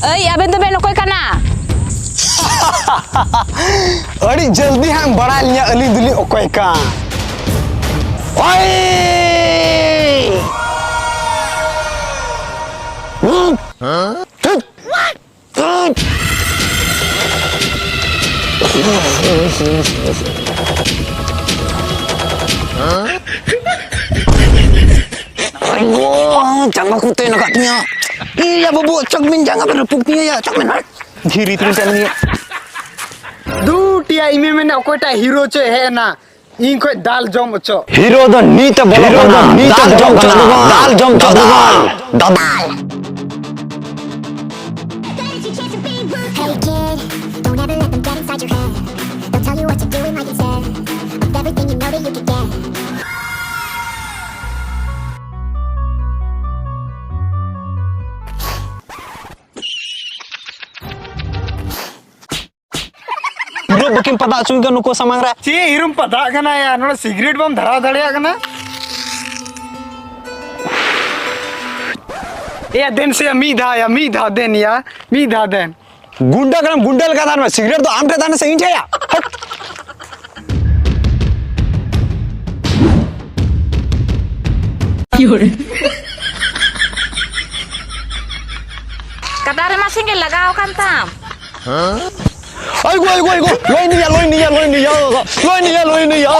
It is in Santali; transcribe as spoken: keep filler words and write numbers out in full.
ᱟᱹᱭ, ᱟᱵᱮᱱ ᱫᱚᱵᱮᱱ ᱚᱠᱚᱭ ᱠᱟᱱᱟ? ᱟᱹᱰᱤ ᱡᱚᱞᱫᱤ ᱦᱟᱸᱜ ᱮᱢ ᱵᱟᱲᱟᱭ ᱞᱤᱧᱟ ᱟᱹᱞᱤᱧ ᱫᱚᱞᱤᱧ ᱚᱠᱚᱭ ᱠᱟᱱ᱾ ᱳᱭ! ᱟᱭᱳ, ᱡᱟᱸᱜᱟ ᱠᱚ ᱛᱮᱱ ᱟᱠᱟᱫ ᱛᱤᱧᱟ᱾ ᱤᱭᱟ ᱵᱟᱹᱵᱩ, ᱚᱪᱚᱜ ᱵᱤᱱ, ᱡᱟᱸᱜᱟ ᱵᱤᱱ ᱨᱟᱹᱯᱩᱫ ᱛᱤᱧᱟ ᱭᱟ, ᱚᱪᱚᱜ ᱵᱤᱱ, ᱦᱟᱴ᱾ ᱫᱷᱤᱨᱤ ᱛᱮᱵᱤᱱ ᱛᱮᱱ ᱞᱤᱧᱟ᱾ ᱫᱩ ᱴᱤᱭᱟ ᱤᱧ ᱢᱮᱱᱟ, ᱚᱠᱚᱭᱴᱟᱜ ᱦᱤᱨᱳ ᱪᱚᱭ ᱦᱮᱡ ᱮᱱᱟ, ᱤᱧ ᱠᱷᱚᱡ ᱫᱟᱞ ᱡᱚᱢ ᱚᱪᱚᱜ᱾ ᱦᱤᱨᱳ ᱫᱚ ᱱᱤᱛ ᱮ ᱵᱚᱞᱚ ᱠᱟᱱᱟ, ᱫᱟᱞ ᱡᱚᱢ ᱚᱪᱚᱜ ᱫᱚ ᱵᱟᱝ, ᱫᱟᱞ ᱡᱚᱢ ᱚᱪᱚᱜ ᱫᱚ ᱵᱟᱝ᱾ ᱫᱟᱫᱟ᱾ Hey kid, don't ever let them get inside your head. They'll tell you what to do in life instead of everything you know that you could get. ᱯᱩᱨᱟᱹ ᱵᱟᱹᱠᱤᱱ ᱯᱟᱫᱟ ᱦᱚᱪᱚᱧ ᱠᱟᱱᱟ ᱱᱩᱠᱩ ᱥᱟᱢᱟᱝ ᱨᱮ᱾ ᱪᱮᱫ ᱦᱤᱨᱳᱢ ᱯᱟᱫᱟᱜ ᱠᱟᱱᱟ ᱭᱟ? ᱱᱚᱰᱮ ᱥᱤᱜᱨᱮᱴ ᱵᱟᱢ ᱫᱷᱟᱨᱟᱣ ᱫᱟᱲᱮᱭᱟᱜ ᱠᱟᱱᱟ? ᱮᱭᱟ, ᱫᱮᱱ ᱥᱮ ᱭᱟ, ᱢᱤᱫ ᱫᱷᱟᱣ ᱭᱟ, ᱢᱤᱫ ᱫᱷᱟᱣ ᱫᱮᱱ ᱭᱟ, ᱢᱤᱫ ᱫᱷᱟᱣ ᱫᱮᱱ᱾ ᱜᱩᱱᱰᱟ ᱠᱟᱱᱟᱢ, ᱜᱩᱱᱰᱟ ᱞᱮᱠᱟ ᱛᱟᱦᱮᱱ ᱢᱮ᱾ ᱥᱤᱜᱨᱮᱴ ᱫᱚ ᱟᱢ ᱴᱷᱮᱱ ᱛᱟᱦᱮᱱᱟ ᱥᱮ ᱤᱧ ᱴᱷᱮᱱ ᱭᱟ? ᱦᱟᱴ᱾ ᱠᱟᱴᱟ ᱨᱮᱢᱟ ᱥᱮᱸᱜᱮᱞ ᱞᱟᱜᱟᱣ ᱟᱠᱟᱱ ᱛᱟᱢ᱾ ᱟᱭᱜᱳ, ᱟᱭᱜᱳ, ᱟᱭᱜᱳ, ᱞᱚᱭ ᱱᱤᱭᱟ, ᱞᱚᱭ ᱱᱤᱭᱟ, ᱞᱚᱭ ᱱᱤᱭᱟ, ᱞᱚᱭ ᱱᱤᱭᱟ, ᱞᱚᱭ ᱱᱤᱭᱟ᱾